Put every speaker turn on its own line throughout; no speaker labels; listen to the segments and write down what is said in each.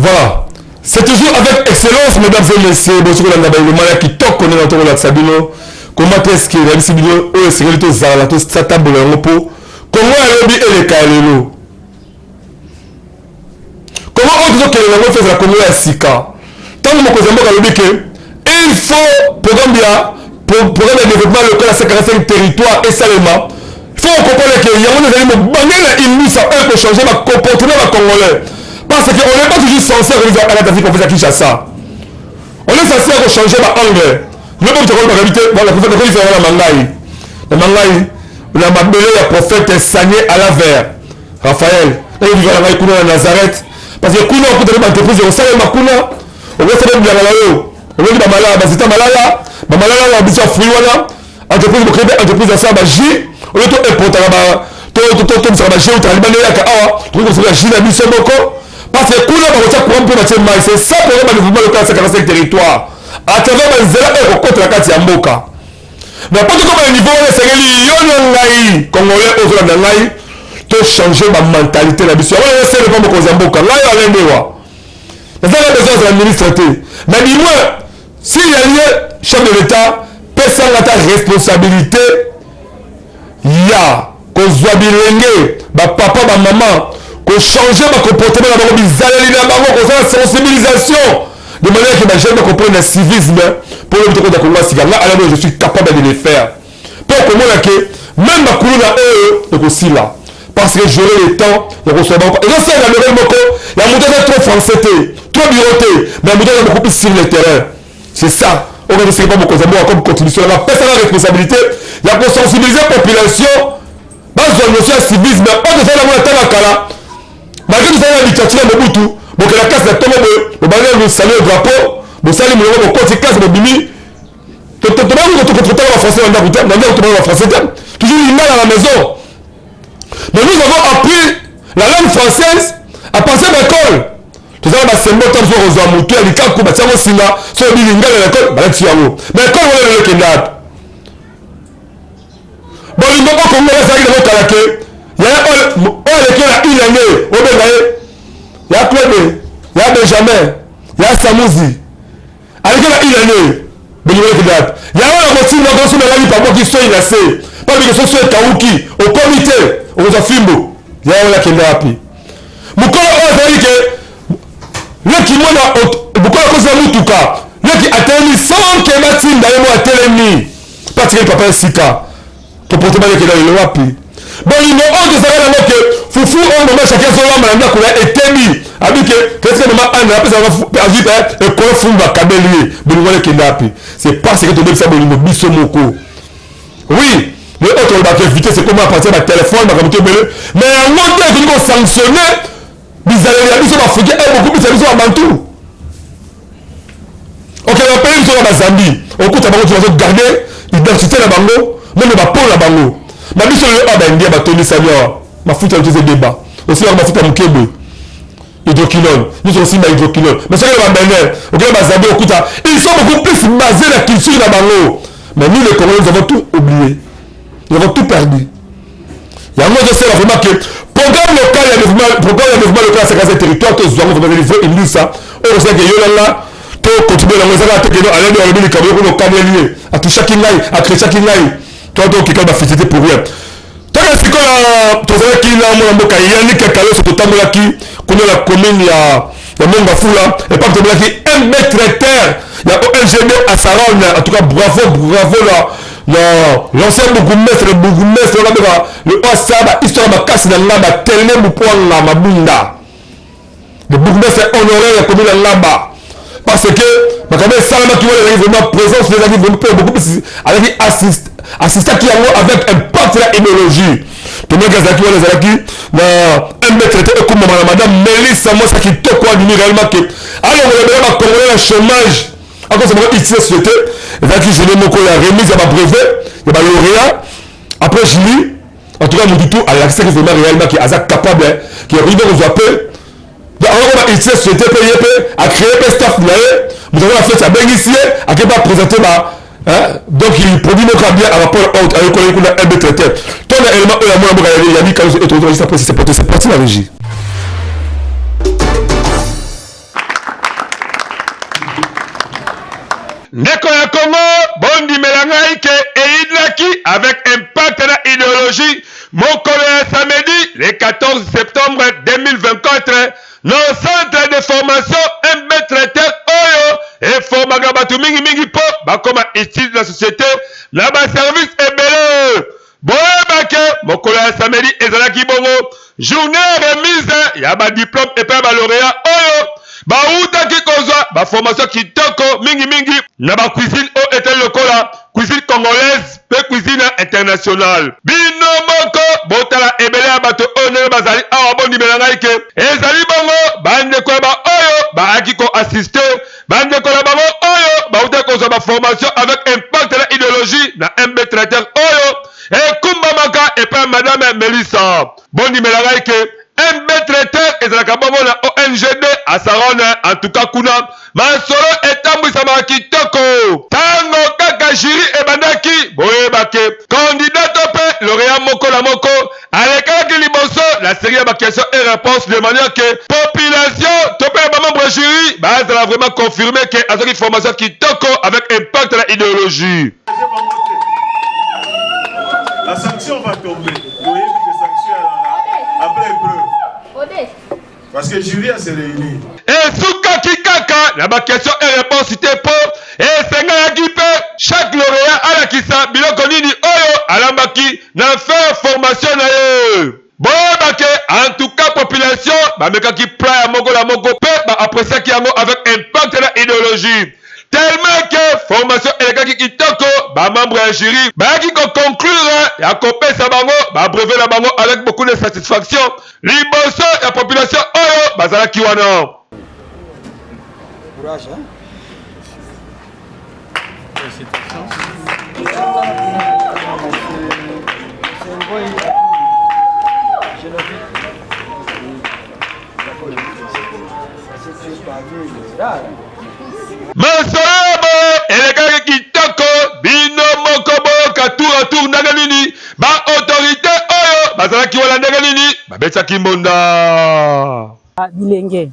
Voilà. C'est toujours avec excellence, mesdames et messieurs, bonjour kolanda ba éléments ya kitoko ndenge tokolakisa bino comment est-ce que nayebisi bino oyo esengeli tozala tosatambola yango mpo Kongo ya lobi eleka ya lelo. Kongo oyo tozokende yango mpe ezala Kongo ya sika. Ntango mokonzi ya mboka alobi ke il faut programme ya programme ya développement local ya 55 territoire esalema, il faut comprendre que yango nde ezali mobange na imbisa oyo ekochange bacomportement ya bacongolais, parce que on n'est pas toujours censé akolisa alata fi conférence ya Kinshasa, on est censé akochange baangle lobi tokolobaka bi te nakolisa yango na mangai na mangai na mabele ya prophète Sanye Alaver Raphaël nayebi na ngai kuna na Nazareth, parce que kuna okutani baentreprise ekosalema kuna, okosala bilanga na yo, okoki bamalala bazita malala bamalala na biso ya fruit wana, entreprise bokei mpe entreprise asala ba jus oyo to importaka ba tomisaka ba jus outaka libanda eyaka awa, tokoki kosala jus na biso moko, parce que kuna bakotia courant mpe batie mai. C'est ça programme ya développement local 55 territoire à travers banzela oyo ekokotela kati ya mboka. Mais mpo tokoma na niveau wana, esengeli yo na ngai congolais oyo ozolanda ngai tochange bamentalité na biso. Yango nango esele mpo mokonzi ya mboka ngai oyo alendewa nazanga besoin azala ministre te, mais du moins s'il y a lieu, chef de l'État, pesanga ata responsabilité ya kozwa bilenge, bapapa, bamama, kochange bacomportement na bango, bizaleli na bango, kosala sensibilisation de manière que bajeune bacomprendre na civisme mpo lobi tokota Kongo ya sika. Nga alabo, je suis capable de le faire mpo komona ke même bakuluna oyo ekosila, parce que j'aurai le temps ya kosala bango. Ezosala na level moko ya moto aza trop français te, trop bureau te, mais moto aza beaucoup plus sur le terrain. C'est ça oyo esengeli mpo mokonzi ya mboka comme contribution yanga apesaka responsabilité ya kosensibiliser population bazwa notion ya civisme oyo tozali nango na ntango ya kala. Malgré tozali na dictature ya Mobutu, bokenda classe na ntongo boye, bobandi bosali drapeau, bosali molongo, bokoti classe, bobimi. Tobandi kotanga bafrançais na ndako te, na ndako tobandi bafrançais te, toujours lingala à la maison. Mais nous avons appris la langue française à partir de l'école. Toza na basembo ta biso kozwa motu ya likaku batia yango singa so oyebi lingala na ekole balakisi yango, mais ekole wana lelo ekenda wapi? Bolingo okongo ezalaki nango kala ke yaya oyo aleki na une année obenga ye ya Claude, ya Benjamin, ya Samuzi, aleki na une année. Bolingo ekenda wapi? Yango na kosimba kosimba elaki pabwaki soi na se pabike soso ekawuki okomi te okozwa fimbo. Yango wana akenda wapi? Mokolo oyo azalaki ke leki mwana mokolo akosi na mutuka, leki atelemi sans ke batinda ye mo atelemi mpe atikali papa esika comportement lekela lelo wapi? Bolingo oyo tozalaka nango ke fufu oyo mama Shaki azolamba na ndako na etebi abi ke keske mama Anna apesa azwi mpe ekolo fumbu akabeli ye, bolingo wana ekenda wapi? C'est parce que tobebisa bolingo biso moko. Oui, le oyo tolobaka vitesse ekoma à partir ya batelefone, makambo to ebele, mais yango te ekoki kosanctionne bizaleli ya biso baafricain e beaucoup plus ya biso babantu. Ok, bapeye biso na bazambi, okuta bango ti bazogarde identité na bango, meme bapo na bango na biso. Lelo awa baindia batondisami awa mafuta yoto eza ebeba, osilaka mafuta moke boye, hydroquinone nyonso kosimba hydroquinone. Mais soki na babenin, okei bazambi, okuta ils sont beaucoup plus basés na culture na bango. Mais nous les Congolais, nous avons tout oublié, nous avons tout perdu. Yango ezosala vraiment que programme local ya développement, programme ya développement local ya 55 territoire tozwa yango vraiment ezali vrai indusa oyo kosalaka eyolanga to contribue yango. Ezaka te keno alandi alobi likambo yoko nokaneli ye, atushaki ngai, akretchaki ngai, to tokeka bafisite pour rien. Tala sikoyo tozalaki na mwana mboka Yannick Kaloso, totambolaki kuna na commune ya Mongafula epa tomonaki MB traiteur ya ONGD Asaron. En tout cas bravo, bravo na l'ancien bourgmestre, bourgmestre wana beka le osa ba histoire makasi na Ngaba teleme Mupwanga Mabunda, le bourgmestre honoraire ya commune ya Ngaba, parce que makambo esalamaki wana ezalaki vraiment présence, ezalaki vraiment mpe beaucoup plus azalaki assist assistaki yango avec impact na idéologie. Tomonaki azalaki wana, ezalaki na un mètre te ekumama na madame Melissa, mwasi ya kitoko, andimi réellement ke alongola ebele bacongolais na chômage, akosa bango utile société. Ezalaki journée moko ya remise ya babrevet ya balauréat après Julie. En tout cas motu tu alakisaki vraiment réellement ke aza capable, ke akoki mpe kozwa mpe akoki ba utile société mpe ye mpe acréé mpe staff na ye. Moto akola fete abengisi ye ake mpe aprésente ba donc produit moko ya bien à rapport autre ayekolaki kuna mb traiteur to na élément oyo ya mwana mboka ya Mikalo. Juste après, c'est parti, c'est parti la régie.
ke eyindaki avec impact na ideologie mokolo ya samedi le 14 septembre 2024 na centre de formation MB Traiteur oyo eformaka bato mingimingi mpo bakoma utile na société na baservice ebele. Boyeba ke mokolo ya samedi ezalaki bongo journée ya remise ya ba diplome epai ya ba laureat oyo bawutaki kozwa ba formation kitoko mingi mingi na ba cuisine oyo etali lokola cuisine congolaise mpe cuisine internationale. Bino moko botala ebele ya bato oyo ndenge bazali awa, bondimela ngai ke ezali bongo bandeko ya ba oyo bayaki ko assister Bandeko na bango oyo bawutaki kozwa ba formation avec impact na ideologie na MB Traiteur oyo ekumbamaka epai ya Madame Melissa. Bondimela ngai ke MB Traiteur ezalaka bongo na ONGD Asarone, en tout cas kuna masolo etambwisamaka kitoko. Tango kaka jury ebandaki, boyeba ke candidat to pe laureat moko na moko Alekalaki liboso na serie ya ba questions et reponses de manière que population to pe ba membres ya jury bazala vraiment confirme que azwaki formation kitoko avec impact na ideologie.
La sanction va tomber. Toyebi que sanction ezalaka après épreuve. Parce que jury a se réunir.
Esukaki kaka na ba questions et reponses te mpo esengelaki mpe chaque laureat alakisa biloko nini oyo alambaki na fin ya formation na ye. Boyeba ke en tout cas population bamekaki plat ya moko na moko mpe ba appreciaki yango avec impact na ideologie. Tellement que formation elekaki kitoko, ba membres ya jury bayaki ko conclure ya kopesa bango ba brevets na bango avec beaucoup de satisfaction liboso ya population oyo bazalaki wana.
Courage, hein? Félicitations.
Masolo ya boye elekaki kitoko, bino moko boyoka tour à tour ndenge nini ba autorite oyo bazalaki wana ndenge nini babetaki mbonda.
Bilenge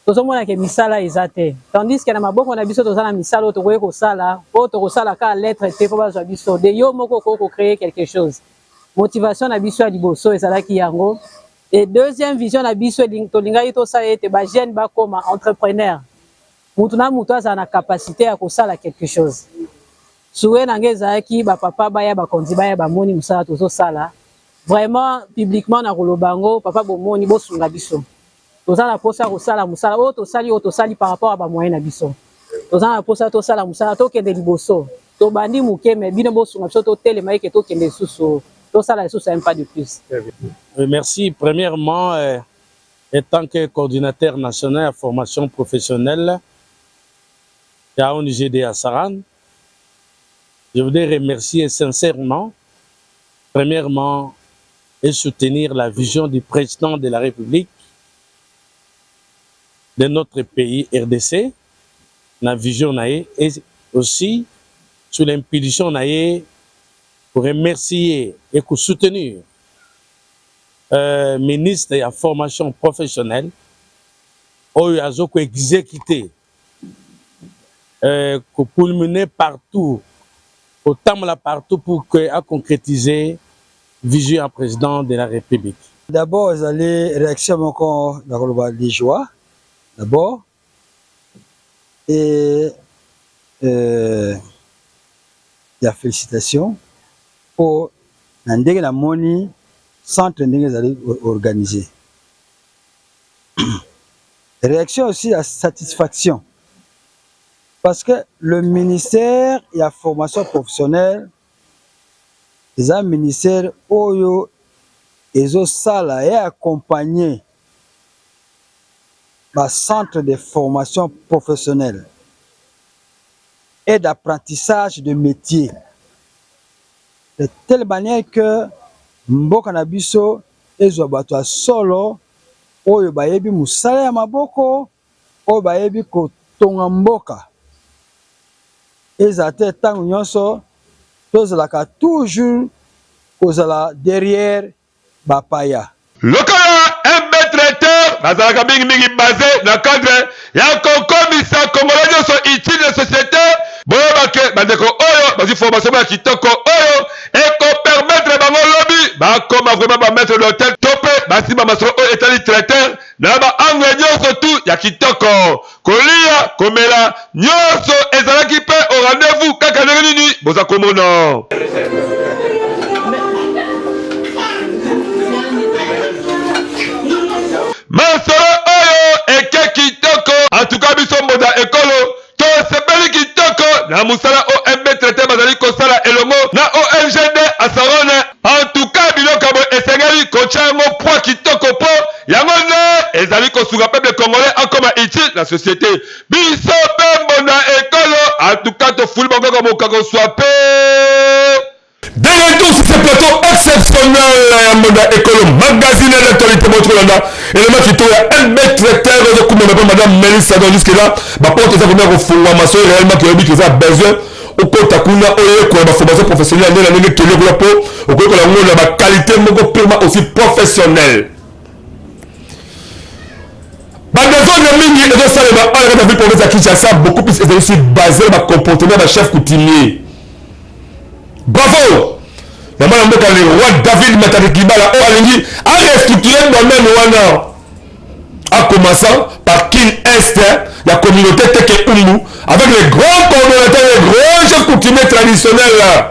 tozomona ke misala eza te, tandis que na maboko na biso toza na misala oyo tokoki kosala, oyo tokosala kaka lettre te mpo bazwa biso de yo moko okoki ko creer quelque chose. Motivation na biso ya liboso ezalaki yango. Et deuxième vision na biso tolingaki tosala ete ba jeunes bakoma entrepreneur, mutu na mutu azala na capacite ya kosala quelque chose. Souhait na nga ezalaki ba papa baya, bakonzi baya, bamoni mosala tozosala vraiment publiquement na koloba yango, papa bomoni, bosunga biso, toza na posa ya kosala mosala oyo tosali, oyo tosali par rapport ya ba moyens na biso, toza na posa tosala mosala, tokende liboso. Tobandi moke mais bino bosunga biso totelema eke tokende lisusu, tosala lisusu un pas de plus.
Merci. Premièrement, etant que coordinateur national ya formation professionnelle ya ONGD ya Saran, je voudrais remercier sincèrement, premièrement, et soutenir la vision du président de la République de notre pays RDC, na vision na ye et aussi sous l'impulsion na ye pour remercier et ko soutenir euh, ministre ya formation professionnelle oyo azo ko exécuter euh, ko pulminer partout, kotambola partout pour que a concrétiser vision ya président de la République.
D'abord ezali réaction moko nakoloba de joie d'abord et euh, ya félicitation mpo na ndenge namoni centre ndenge ezali organisé. Réaction aussi ya satisfaction parce que le ministère ya formation professionnelle eza ministère oyo ezosala e accompagner ba centres de formation professionnelle et d'apprentissage de métier de telle manière que mboka na biso ezwa bato ya solo oyo bayebi mosala ya maboko, oyo bayebi kotonga mboka. Ezala te ntango nyonso tozalaka toujours kozala derrière bapaya.
Lokola un traiteur bazalaka mingi mingi base na cadre ya kokomisa congolais nyonso utile na société, boyeba ke. Bandeko oyo bazwi formation moko ya kitoko oyo eko permettre bango lobi bakoma vraiment ba maitre d'hotel to mpe basimba masolo oyo etali traiteur na ba angle nionso tout ya kitoko. Kolia, komela, nionso ezalaki mpe au rendez-vous kaka ndenge nini boza komona. Masolo oyo eke kitoko en tout cas biso mbonda ekolo Tosepeli kitoko na mosala OMB Traite bazali kosala elongo na ONGD Asarone. En tout cas biloko ya boye esengeli kotia yango poids kitoko po yango nde ezali kosunga peuple congolais akoma utile na societe. Biso pe mbonda ekolo en tout cas tofuli bango kaka mokako swa pe.
De retour sur ce plateau exceptionnel ya Mbonda Ekolo magazine ya l'actualité boti kolanda elema kitoko ya MB traiteur ezokumbama mpe madame Melissa. Donc jusque là ba porte eza komia kofungwama soki réellement ke oyebi ke eza besoin okota kuna oyekola ba formation professionnelle ndenge na ndenge kende kuna mpo okoyekola yango na ba qualité moko purement aussi professionnelle. Ba desordre mingi ezosalema awa na kati ya ville province ya Kinshasa, beaucoup plus ezali sur base ya ba comportement ya ba chefs coutumiers. Bravo na mwana mboka le roi David Matadi Kibala oyo alingi a restructurer domaine wana en commençant par Kin Est ya communauté Teke Umbu avec les grands coordonnateurs, les grands chefs coutumiers traditionnels.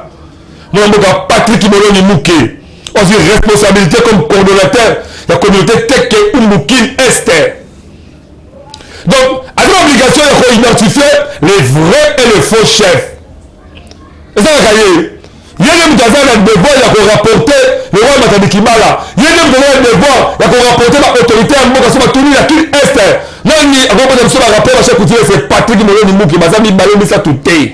Mwana mboka Patrick Boloni Muke ozwi responsabilité comme coordonnateur ya communauté Teke Umbu Kin Est. Donc, aza na obligation ya ko-identifier les vrais et les faux chefs. Ezalaka ye. Ye nde moto aza na devoir ya ko-rapporter le roi Matadi Kibala. Ye nde moto aza na devoir ya ko-rapporter ba autorités ya mboka so batuni na Kin Est. Nani akopesa biso ba rapport ba chef coutumier? C'est Patrick Moloni Muke. Baza mibale misato te.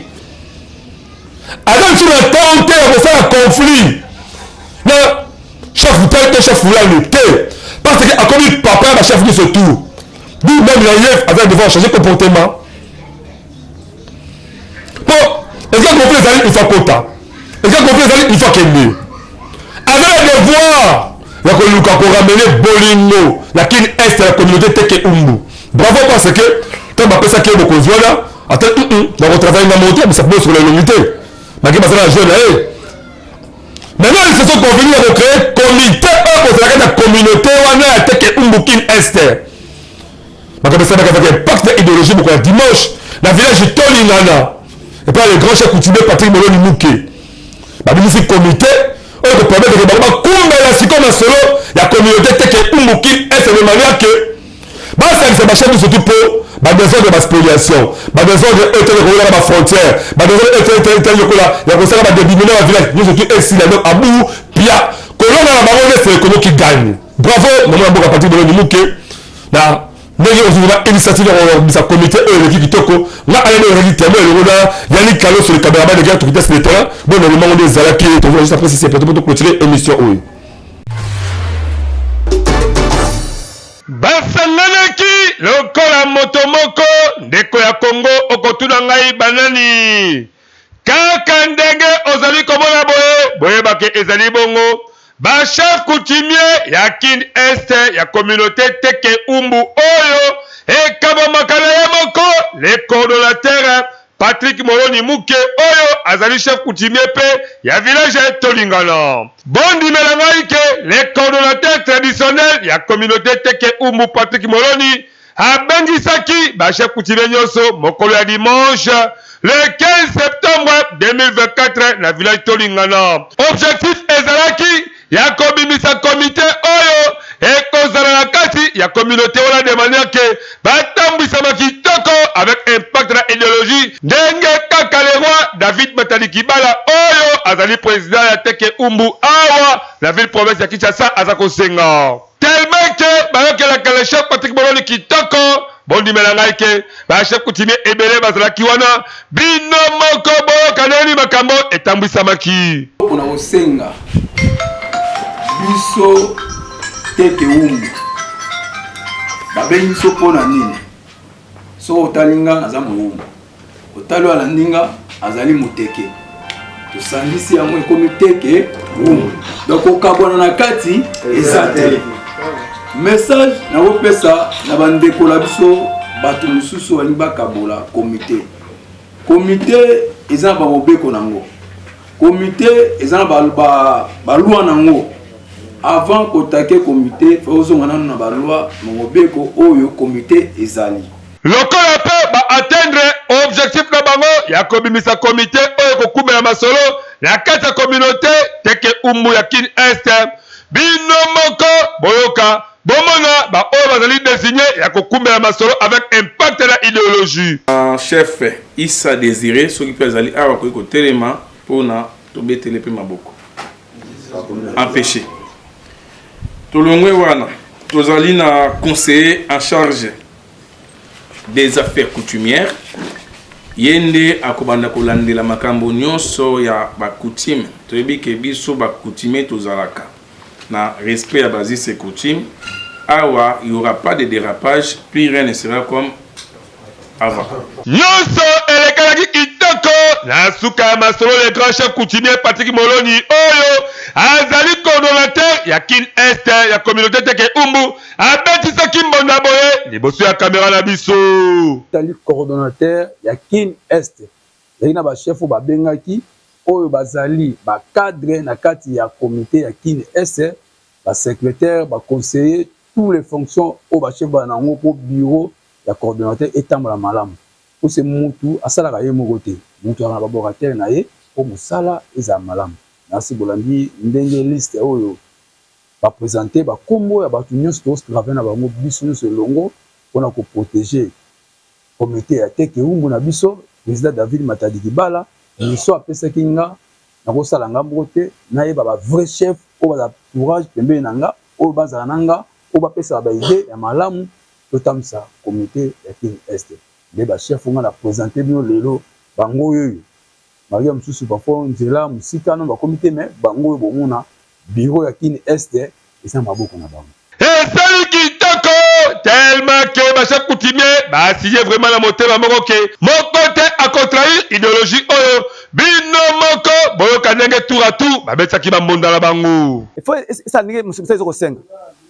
Aza lisusu na temps te ya kosala conflit na chef tel te, chef fulani te, parce que akomi papa ya ba chef nyonso tout. D'où même na ye aza devoir changer comportement po eza conflit ezali, il faut akota, eza conflit ezali, il faut akende. Aza na devoir ya koluka koramener bolingo na Kin Est ya communauté Teke Umbu. Bravo, parce que ntango bapesaki ye bokonzi wana, ata nakotravaille nga moko te, bisa bosokola elongi te, bake basala na jeune na ye. Maintenant ils se sont convenus ya kocréer comité oyo kozala kati ya communauté wana ya Teke Umbu Kin Est. Makambo esalamaki avec impact ya idéologie moko ya dimanche na village Tolingana epai ya le grand chef coutumier Patrick Moloni Muke. Babimisi comité oyo kopermettre ke bango bakumbela sikoyo masolo ya communauté Teke Umbu Kin Est de manière que basangisa ba chef surtout mpo ba désordre, ba spoliation, ba désordre oyo etali koyelaka ba frontière, ba désordre oyo etali lokola ya kosala ba débimena ba village nyonso tu esila. Donc abu pia kolonga na bango nde c'est le Congo qui gagne. Bravo na mwana mboka Patrick Boloni Muke na ndenge ozwi ba initiative ya kobimisa comité oyo eleki kitoko. Nga alani ezalaki témoin elongo na Yannick Kaloso, le cameraman de guerre tokita sur le terrain. Bon, normalement nde ezalaki tozwa juste après sisi plateau po toclôturer émission oyo.
Basanganaki lokola moto moko. Ndeko ya Congo, okotuna ngai banani? Kaka ndenge ozali komona boye, boyeba ke ezali bongo ba chefs coutumiers ya Kin Est ya communaute Teke Umbu oyo ekabamaka na ye moko le coordonnateur Patrick Moloni Muke oyo azali chef coutumier pe ya village Tolingana. Bondimela ngai ke le coordonnateur traditionnel ya communaute Teke Umbu Patrick Moloni abengisaki ba chefs coutumiers nionso mokolo ya dimanche le 15 septembre 2024 na village Tolingana. Objectif ezalaki ya kobimisa comite oyo ekozala na kati ya communaute wana de manière que batambwisama kitoko avec impact na ideologie ndenge kaka le roi David Matadi Kibala oyo azali president ya Teke Umbu awa na ville province ya Kinshasa aza kosenga. Tellement que bayokelaka le chef Patrick Boloni kitoko, bondimela ngai ke ba chef coutumier ebele bazalaki wana, bino moko boyoka ndenge nini makambo etambwisamaki.
Pona kosenga biso teke wumbu babengi biso pona nini? Soki otali nga naza mowumbu, otali oyo alandi nga azali moteke, tosangisi yango ekomi teke wumbu. Donc kokabwana na kati eza te. Message nakopesa na bandeko na biso bato mosusu balingi bakabola komite. Komite. eza na bamobeko na yango, comité eza na baloi na yango. Avant kotake comité, fo ozonga nano na baloi na mobeko oyo comité ezali.
Lokola mpe ba atteindre objectif na bango ya kobimisa comite oyo ekokumbela masolo na kati ya communaute Teke Umbu ya Kin Est, bino moko boyoka, bomona ba oyo bazali designer ya kokumbela masolo avec impact na ideologie.
Chef Issa Desire soki mpe azali awa akoki kotelema mpo na tobetele mpe maboko. Empeche. Tolongwe wana tozali na conseiller en charge des affaires coutumières, ye nde akobanda kolandela makambo nyonso ya ba coutume. Toyebi ke biso ba coutumier tozalaka na respect ya ba us et coutume. Awa il y aura pas de derapage, plus rien ne sera comme avant.
Nionso elekanaki kitoko na suka ya masolo le grand chef coutumier Patrick Moloni oyo azali coordonnateur ya Kin Est ya communaute Teke Humbu abetisaki mbonda boye liboso ya camera na biso.
Etali coordonnateur ya Kin Est, ezalaki na ba chefs oyo babengaki oyo bazali ba cadres na kati ya comite ya Kin Est, ba secretaires, ba conseillers, tous les fonctions oyo ba chefs bazala na yango mpo bureau ya coordonnateur etambola malamu. Mpo se mutu asalaka ye moko te, mutu azalaka na ba borateurs na ye mpo mosala ezala malamu. Nasi bolandi ndenge liste oyo ba presenter ba kombo ya batu nionso tozo travailler na bango biso nionso elongo pona ko proteger comite ya Teke Humbu na biso president David Matadi Kibala mission apesaki nga nakosala nga moko te nayeba ba vrai chef oyo bazala courage pembeni na nga oyo bazala na nga oyo bapesaka ba idee ya malamu totambwisa comite ya Kin Est nde ba chef oyo nga na presenter bino lelo bango oyo Maria mosusu parfois nzela mosika nanu bakomi te mais bango oyo bomona bureau ya kin est eza na maboko na bango.
Esali kitoko tellement que ba chefs coutumiers ba signe vraiment na motema moko que moko te ako trahir ideologie oyo bino moko boyoka ndenge tour à tour babetisaki ba mbonda na bango.
Il faut esala ndenge mosala ezo kosenga.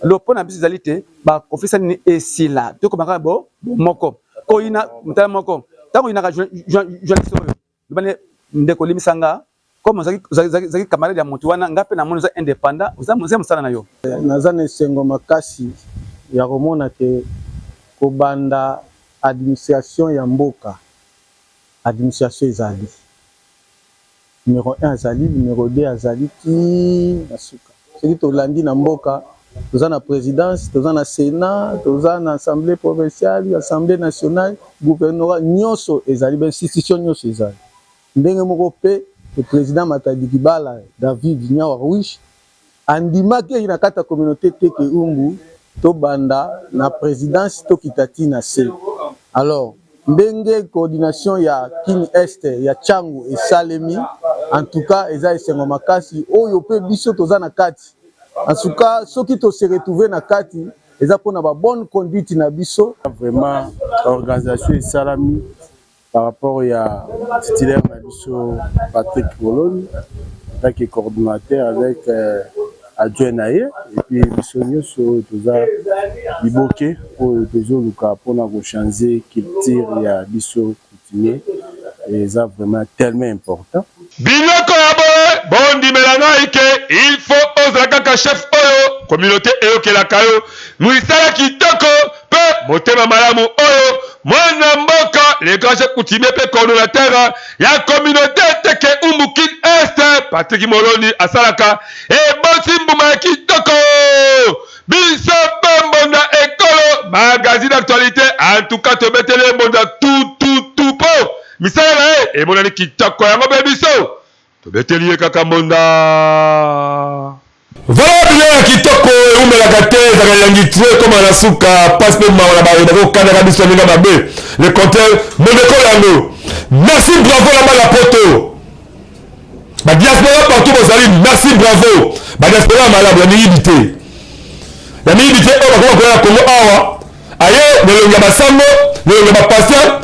Lopo na biso ezali te ba conflit esala nini esila tokoma kaka bo moko koyina motala moko tango oyinaka journaliste oyo loba nde ndeko limbisa nga comme ozalaki camarade ya moto wana nga pe namoni oza independant oza mosala na yo.
Naza na esengo makasi ya komona ke kobanda administration ya mboka, administration ezali. Numero un azali, numero deux azali ti na suka. Soki tolandi na mboka, toza na presidence, toza na senat, toza na assemblee provinciale, assemblee nationale, gouvernorat, nionso ezali, ba institutions nionso ezali. Ndenge moko pe le president Matadi Kibala David Nyawarwish Andimaki ete na kati ya communaute Teke Humbu tobanda na presidence tokita ti na se. Alors ndenge coordination ya Kin Est ya Tshangu esalemi en tout cas eza esengo makasi oyo pe biso toza na kati. En tout cas soki to se retrouver na kati eza pona ba bonne conduite na biso.
Vraiment organisation esalami Par rapport ya titulaire na biso Patrick Boloni en tant que coordonnateur avec adjoint na ye et puis biso nioso oyo toza liboke oyo tozoluka pona ko changer culture ya biso coutumier eza vraiment tellement important.
Biloko ya boye bondimela ngai ke il faut ozala kaka chef oyo communaute eyokelaka yo misala kitoko pe motema malamu oyo mwana mboka le grand chef coutumier pe coordonnateur ya communaute Teke Humbu Kin Est Patrick Moloni asalaka eboti mbuma ya kitoko biso pe mbonda ekolo magazine d'actualité en tout cas tobeteli ye mbonda tout tout tout po misala na ye emonani kitoko yango pe biso Tobeteli ye kaka mbonda.
Voilà biloko ya kitoko ewumelaka te ezalaka elengi trop ekoma na suka pasi mpe mawa na baye bazokanaka biso ndenge mabe le compteur mondekolo yango merci bravo na bana poto ba diaspora partout bozali merci bravo ba diaspora ya malamu ya miyibi te ya miyibi te oyo bakoma koya na kongo awa aye na elongi ya basango na elongi ya bapasteur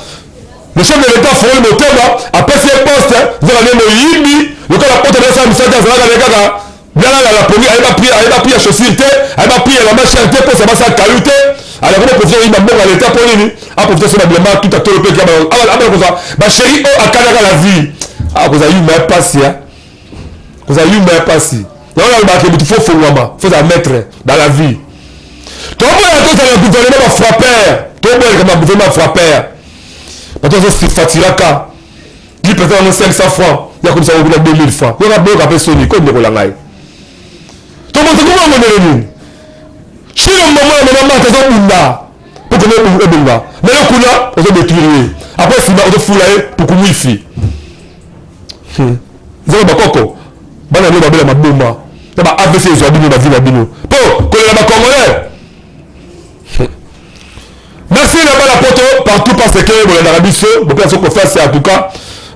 Le chef de l'Etat afongoli motema, apesi ye poste, nzoka nde moyibi, lokola poto azosala misala te, azalaka ne kaka bilalala pongi, ayeba prix, ayeba prix ya chaussure te, ayeba prix ya elamba cher te, poste abasa kayu te, alors akoma profiter koyiba mbongo ya l'Etat mpo nini? A profiter asomba bilamba tuta tolo mpe abana kozwa ba chérie oyo akanaka la vie. Ah, kozala yuma ya pasi ya. Kozala yuma ya pasi. Yango nalobaka ke mutu faut fongwama, faut ozala maître dans la vie. Toboya tozala gouvernement ba frappeur, toboya likambo ya gouvernement frappeur. Bato bazo surfacturaka. Li président yango 500 francs, ya komisa yango kuna 2000 francs. Yoka boyoka mpe soni, ko ndeko na ngai. Tobotoki mwango ndenge nini? Tshilombo mwana mama Marthe azobunda mpo Congo ebonga. Mais yo kuna ozo détruire ye. Après sima ozofula ye pukumwifi. Hmm. Nzambe bakoko bana bino babela maboma na ba AVC ezwa bino ba vie na bino. Po kolela ba Congolais. Hmm. Merci na bana poto partout parce que bolandaka biso bopesa biso confiance en tout cas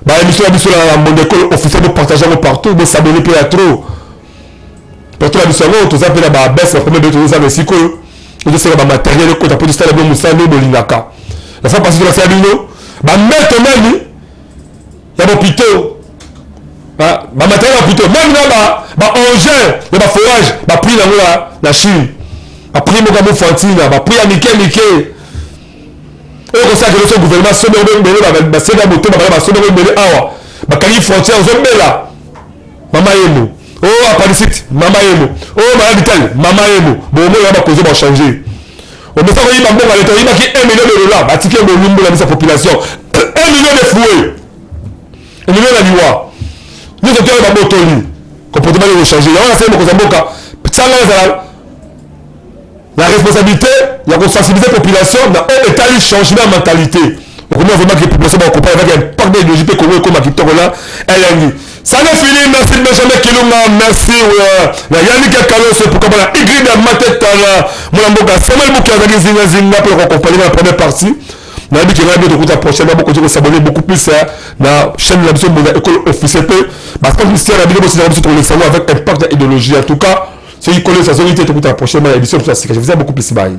ba émission na biso na monde ekolo officiel bo partager yango partout bo s'abonner pe ya trop. Partout na biso yango toza pe na ba baisse ba problème toza na esika oyo tozosenga ba matériel ekota mpo tosala bino mosala nde bolingaka. La fois passée tolakisaka bino ba mbeto nani ya bopito ba matériel ya hôpitaux même na ba ba engin ya ba forage ba prix nango na Chine ba prix moko ya mofantina ba prix ya mike mike oyo kosala kelo so gouvernement sobe ebele basebe ya motema bana basobe ebele awa bakangi frontière ozobela mama yemo o oh, appendicite mama yemo o oh, maladi tali mama yemo bomoi ya bakozo bachange omesa koyiba mbongo ya leta oyibaki 1 million de dollars batiki yo bolumbu na misa population 1 million de fouet million na liwa nyonso te oyo babotoli comportement nini ekochange yango nasali mokonzi ya mboka tianga ezala la responsabilité ya kosensibiliser population na oyo etali changement ya mentalité okomona vraiment que population bakocomprendre avec impact de idéologie mpe kongo ekoma kitoko na elengi. Ça n'est fini, merci Benjamin Kilunga, merci euh, na Yannick Kalos, pourquoi pas na Ingrid Matetala, mwana mboka Samuel Buki azalaki zinga zinga mpe koaccompagner na première partie. nayebi ke ngai tokuta prochainement bokoki kosabonner beaucoup plus hein, na chaîne na biso mbonda ekolo officiel mpe basante mystère na bino bosilaka biso tokolekisa yango avec impact ya idéologie. En tout cas soki kolesa soki te tokuta prochainement na édition biso ya sika. Je vous aime beaucoup plus, bye.